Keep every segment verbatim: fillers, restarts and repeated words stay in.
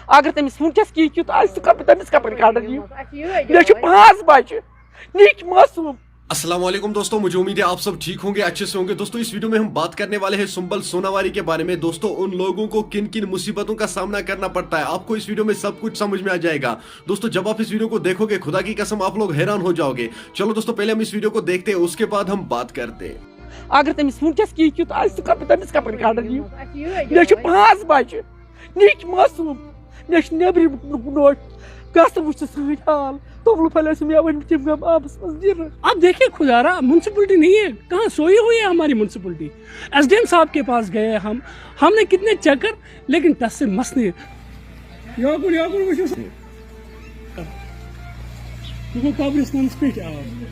اگر تٔمِس وٕنکیٚس کینٛہہ کیُتھ آسہِ، سُہ کَپٲرۍ، تٔمِس کَپٲرۍ کَڑَن یِم؟ مےٚ چھِ پانٛژھ بَچہِ، نِکۍ معصوٗم۔ السلام علیکم دوستو، مجھے امید ہے آپ سب ٹھیک ہوں گے، اچھے سے ہوں گے۔ دوستو، اس ویڈیو میں ہم بات کرنے والے ہیں سنبل سوناواری کے بارے میں۔ دوستو، ان لوگوں کو کن کن مصیبتوں کا سامنا کرنا پڑتا ہے، آپ کو اس ویڈیو میں سب کچھ سمجھ میں آ جائے گا۔ دوستو، جب آپ اس ویڈیو کو دیکھو گے، خدا کی قسم، آپ لوگ حیران ہو جاؤ گے۔ چلو دوستو، پہلے ہم اس ویڈیو کو دیکھتے ہیں، اس کے بعد ہم بات کرتے ہیں۔ اگر تٔمِس وٕنکیٚس کینٛہہ کیُتھ آسہِ، سُہ کَپٲرۍ، تٔمِس کَپٲرۍ کَڑَن یِم؟ مےٚ چھِ پانٛژھ بَچہِ، نِکۍ معصوٗم۔ مےٚ چھِ نیٚبرِم نوٹ، گژھٕ وٕچھِ سٲنۍ حال۔ توٚملہٕ پھٔلۍ ٲسۍ مےٚ ؤنمٕتۍ، تِم گٔم آبَس منٛز گِرٕ۔ اب دیکھیے خدا رہا، म्यूनसिपलिटी नहीं है, कहाँ सोई हुई है हमारी म्यूनसिपलिटी? एसडीएम साहब के पास गए हम, हमने कितने चक्कर, लेकिन टस से मस नहीं। یوکُن یوکُن وٕچھِو سا۔ یہِ گوٚو قبرستانَس پیٚٹھۍ آب۔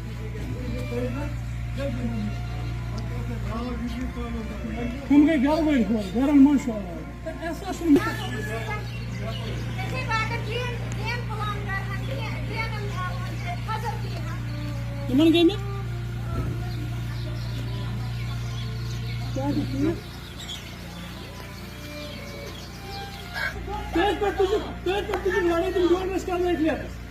ہُم گٔے گرٕ وٲلۍ ہورٕ، گرن منٛز چھُ آب۔ تہٕ احساس چھُنہٕ۔ تِمن گٔے مےٚ۔ کیٛاہ چھُ ٹھیٖک؟ تٔتھۍ پٮ۪ٹھ تُجہِ، تٔتھۍ پٮ۪ٹھ تُجہِ لڑٲے تِم ڈونرس کرنٲوِتھ لیٹس۔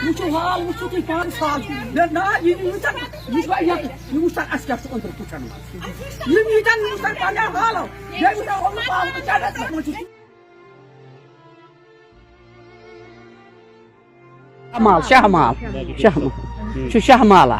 وٕچھِو حال، وٕچھِو تُہۍ پانَس حال چھُ۔ مےٚ نا، یہِ یہِ وٕچھن، یہِ چھُ واریاہ، یہِ وٕچھن اَسہِ کیٛاہ چھُ أنٛدرٕ کُٹھٮ۪ن منٛز۔ یِم ییٖتٮ۪ن وٕچھن پنٛنٮ۪ن حالو، بیٚیہِ وٕچھن اوٚنٛدرٕ پانہٕ وٕچھن اَسہِ منٛز چھُ۔ شاہ مال، شاہ مال، شاہ مال، چھُ شاہ مالا۔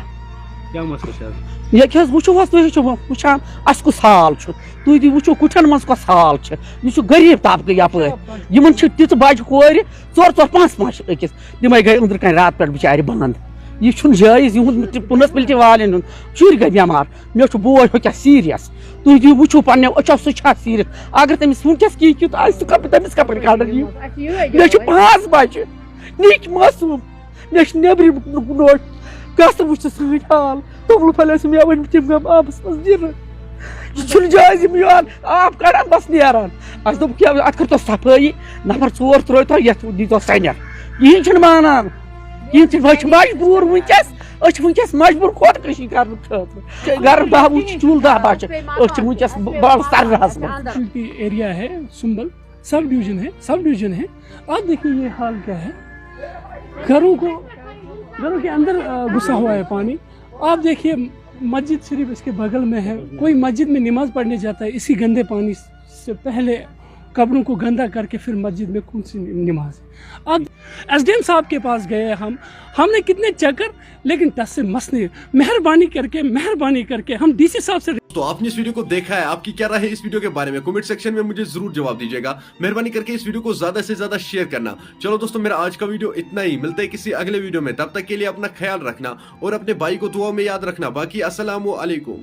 کیٛاہ مسلہٕ چھُ حظ؟ ییٚتہِ حظ وٕچھِو حظ، تُہۍ حظ چھِو وٕچھان اَسہِ کُس حال چھُ۔ تُہۍ تہِ وٕچھِو کُٹھٮ۪ن منٛز کۄس حال چھِ۔ یہِ چھُ غریٖب طبقہٕ یَپٲرۍ۔ یِمَن چھِ تِژٕ بَجہِ کورِ، ژور ژور پانٛژھ پانٛژھ چھِ أکِس۔ تِمے گٔے أنٛدرٕ کنہِ راتہٕ پٮ۪ٹھ بِچارِ بنٛد۔ یہِ چھُنہٕ جٲیِز یِہُنٛد تہِ پُنس پِلٹہِ والٮ۪ن ہُنٛد۔ شُرۍ گٔے بٮ۪مار۔ مےٚ چھُ بوے ہُہ کیٛاہ سیٖریَس۔ تُہۍ دِیِو وٕچھِو پنٛنٮ۪و أچھو سُہ چھا سیٖریَس۔ اگر تٔمِس وٕنکٮ۪س کینٛہہ کیُتھ آسہِ، سُہ کَپٲرۍ، تٔمِس کَپٲرۍ کَڑَن یِم؟ مےٚ چھِ پانٛژھ بَچہِ، نِکۍ معصوٗم۔ مےٚ چھِ نیٚبرِم نوٹ۔ گژھٕ وٕچھِ سٲنۍ حال۔ توٚملہٕ پھٔلۍ ٲسۍ مےٚ ؤنمٕتۍ، تِم گٔم آبَس منٛز گِرٕ۔ یہِ چھُنہٕ جٲیِز یِم یور آب کَڑان بَس نیران۔ اَسہِ دوٚپ کیٛاہ، اَتھ کٔرۍتو صفٲیی، نفر ژور ترٛٲوۍتو، یَتھ دیٖتو سَنٮ۪ر۔ کِہیٖنۍ چھِنہٕ مانان۔ یِم چھِ، أسۍ چھِ مجبوٗر وٕنکیٚس، أسۍ چھِ وٕنکیٚس مجبوٗر خودکُشی کرنہٕ خٲطرٕ۔ گرٕ دَہ وُہ چھِ، چوٗلہٕ دَہ بَچہِ، أسۍ چھِ وٕنکیٚس بَڑٕ سَررَس منٛز۔ ایریا ہے سنبل، سب ڈویژن ہے، سب ڈویژن ہے۔ آپ دیکھیے یہ حال کیا ہے، گھروں کو، گھروں کے اندر آ، گھسا ہوا ہے پانی۔ آپ دیکھیے مسجد شریف اس کے بغل میں ہے، کوئی مسجد میں نماز پڑھنے جاتا ہے اسی گندے پانی سے پہلے قبروں کو گندا کر کے پھر مسجد میں کون سی نماز ہے؟ اب ایس ڈی ایم صاحب کے پاس گئے ہم، ہم نے کتنے چکر، لیکن ٹس سے مس نہیں۔ مہربانی کر کے، مہربانی کر کے ہم ڈی سی صاحب سے تو آپ نے اس ویڈیو کو دیکھا ہے، آپ کی کیا رائے ہے اس ویڈیو کے بارے میں؟ کمنٹ سیکشن میں مجھے ضرور جواب دیجیے گا۔ مہربانی کر کے اس ویڈیو کو زیادہ سے زیادہ شیئر کرنا۔ چلو دوستو، میرا آج کا ویڈیو اتنا ہی، ملتے ہیں کسی اگلے ویڈیو میں، تب تک کے لیے اپنا خیال رکھنا اور اپنے بھائی کو دعا میں یاد رکھنا۔ باقی السلام علیکم۔